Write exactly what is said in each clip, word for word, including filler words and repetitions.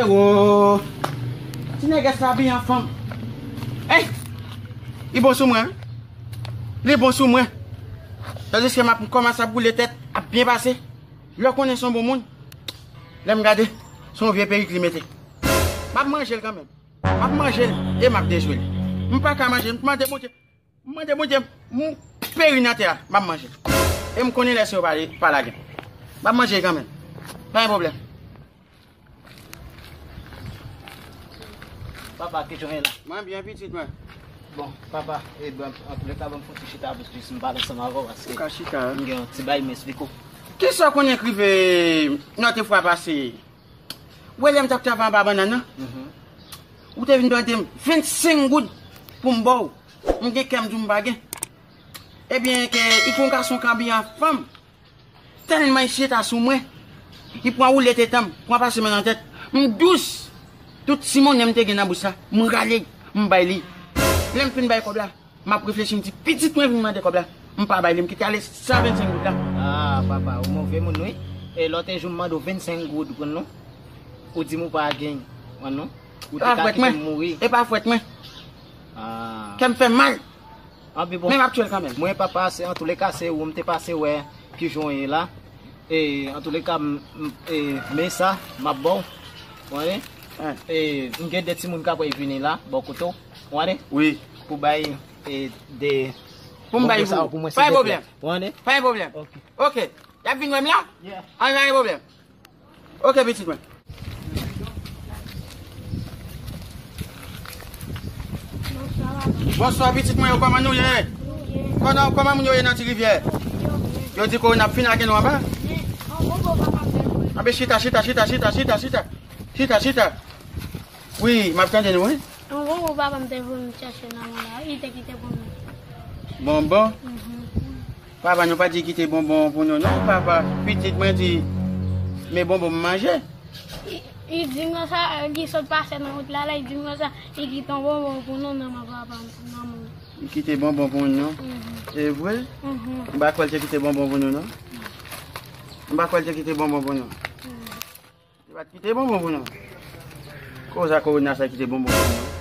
Oh, ti nègès la abiye an fanm. Ey! Li bon sou mwen, wi. Li bon sou mwen. Tandiske m ap kòmanse ap boule tèt, ap byen pase. Lè w konnen se yon bon moun, lè m gade, se yon vye perik li mete. M ap manje l kanmenm. M ap manje l e m ap dejwe l. M pa ka manje l. M mande Bondye. M mande Bondye, m peri nan tè a, m ap manje l. E m konnen lè se yo pa, pa lage m. M ap manje l kanmenm. Pa gen pwoblèm. Papa, kijan w ye la? Mwen byen, pitit mwen. Bon, papa, e, bon, antouleka, ban m fè yon ti chita, jis m pale ansanm avè w, paske ou ka chita, m gen yon ti bagay m esplike w. Kisa w konnen k rive nan te fwa pase? Ou wè lè m t ap travay anba bannann nan? Mhm. Ou te vin mande m vennsenk goud pou m ba w. M gen kè m di w m pa gen. Ebyen, ke, li te yon gason k abiye an fanm. Tèlman li chita sou mwen, li pran woule tetan m, pran pase men nan tèt. M dous. Tout ti monnen m te gen nan bous la, m rale, m bay li. Lè m fin bay kòb la, m ap reflechi, m di, pitit mwen vin mande kòb la. M pa bay li, m kite ale san vennsenk goud la. Ah, papa, ou move moun, wi. E lòt jou m mande w vennsenk goud pou nou. Ou di m ou pa gen, an non. Ou te ka kite m mouri. E pa fwèt mwen. Ah. Kè m fè mal. Anpi bon. Men m ap tchwe l kanmenm. Mwen, papa, se, antouleka, se ou m te pase wè kijan w ye la. E, antouleka, m, m, e, men sa, m ap ba w. Ou konnen? E, m gen de timoun k ap vini la, bò kote w. Ou konnen? Wi. Pou bay, e, de... Pou m bay pou ou. Pa gen pwoblèm. Ou konnen? Pa gen pwoblèm. Ok. Ok. Y ap vin wè m la? Yeah. An, pa gen pwoblèm. Ok, pitit mwen. Bonswa, pitit mwen yo, kòman nou ye? Kòman, kòman moun yo ye nan Ti Rivyè? Yo di korona ap fin ak nou anba. Anben chita, chita, chita. Chita, chita. Wi, m ap tande nou, wi. Yon bonbon papa m te voye m chèche nan men la, li te kite pou nou. Bonbon? Mhm. Papa nou pa di kite bonbon pou nou, non, papa. Pitit mwen di, men bonbon m manje. Li, li di m konsa, li sot pase nan wout la, la, li di m konsa, li kite yon bonbon pou nou nan men papa m, nan men. Li kite bonbon pou nou, non? Mhm. E vre? Mhm. M pa kwè l te kite bonbon pou nou, non? M pa kwè l te kite bonbon pou nou. Mhm. Li pa t kite bonbon pou nou. Koza korona sa kite bonbon pou nou.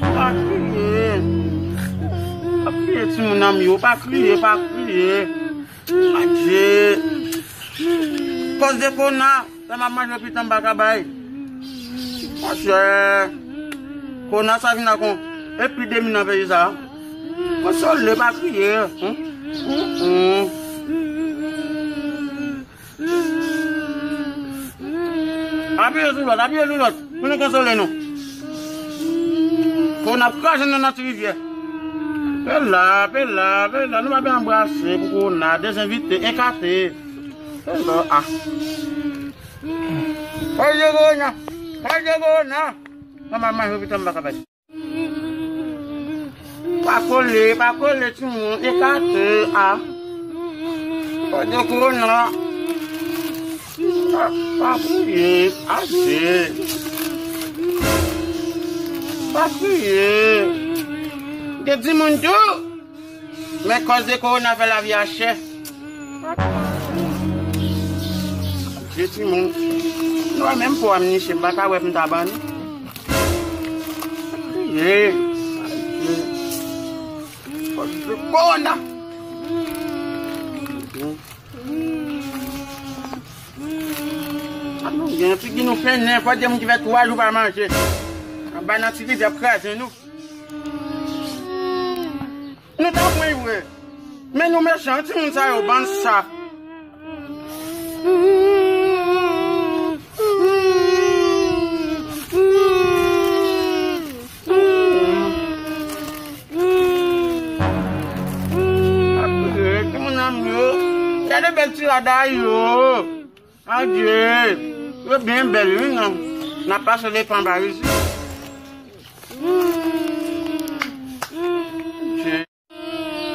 Pa kriye. Pa kriye, timoun an m yo. Pa kriye, pa kriye. Adje. Kòz de korona. Sa m ap manje pitan m pa ka bay. Monchè, korona sa vin ak yon epidemi nan peyi sa. Konsole, pa kriye. Hum, hum, hum. Apiye sou lòt, apiye sou lòt. Pou nou konsole nou. Korona ap kraze nou nan Ti Rivyè. Pe la, pe la, pe la. Nou pa byen anbrase pou korona. Dezenvite, ekate. Pe la, ah. Oye, korona! Oye, korona! Manman, manman, lopital m pa ka bay. Pa kole, pa kole, timoun, ekate, a. Oye, korona! Pa, pa kriye, ase. Pa kriye. Gen timoun tou. Men kòz de korona fè lavi a chè. Adje timoun. Nou wè menm po a m niche, m pa ka wè pou m ta ban nou. Ye. Kòz de korona. A nou gen figi nou fennen, fò di moun ki fè twa jou pa manje. Anba nan Ti Rivyè ap kraze nou. Nou ta pran vre. Men nou mechan, timoun sa yo, bann sa. Apre, timoun an m yo, gade bèl ti rad a yo. Adye, yo byen bèl, wi, non. N ap pase lepan ba isit.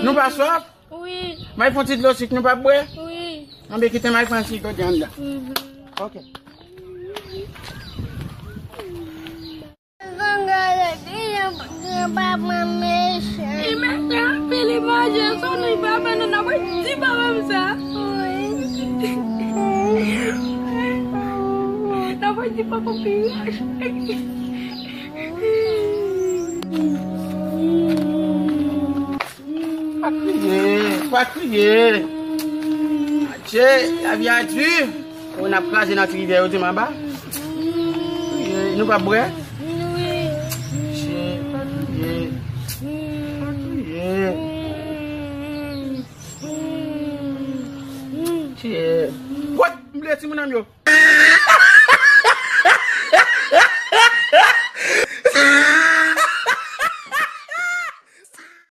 Nou pa swaf? Wi. May fè yon ti dlo sik, nou pa bwè? Wi. Anben, kite may fè yon ti dlo anndan. Mhm. Ok. Li mechan anpil, li manje Sa w nan papa nou, n ap di papa m sa. N ap di papa m pi. Pa kriye, pa kriye. Adje, lavi a di. Ou n ap kraze nan ti rivyè yo, di m anba. Kriye, nou p ap bwè. Adje, pa kriye. Pa kriye. Adje. What? M bliye timoun an m yo.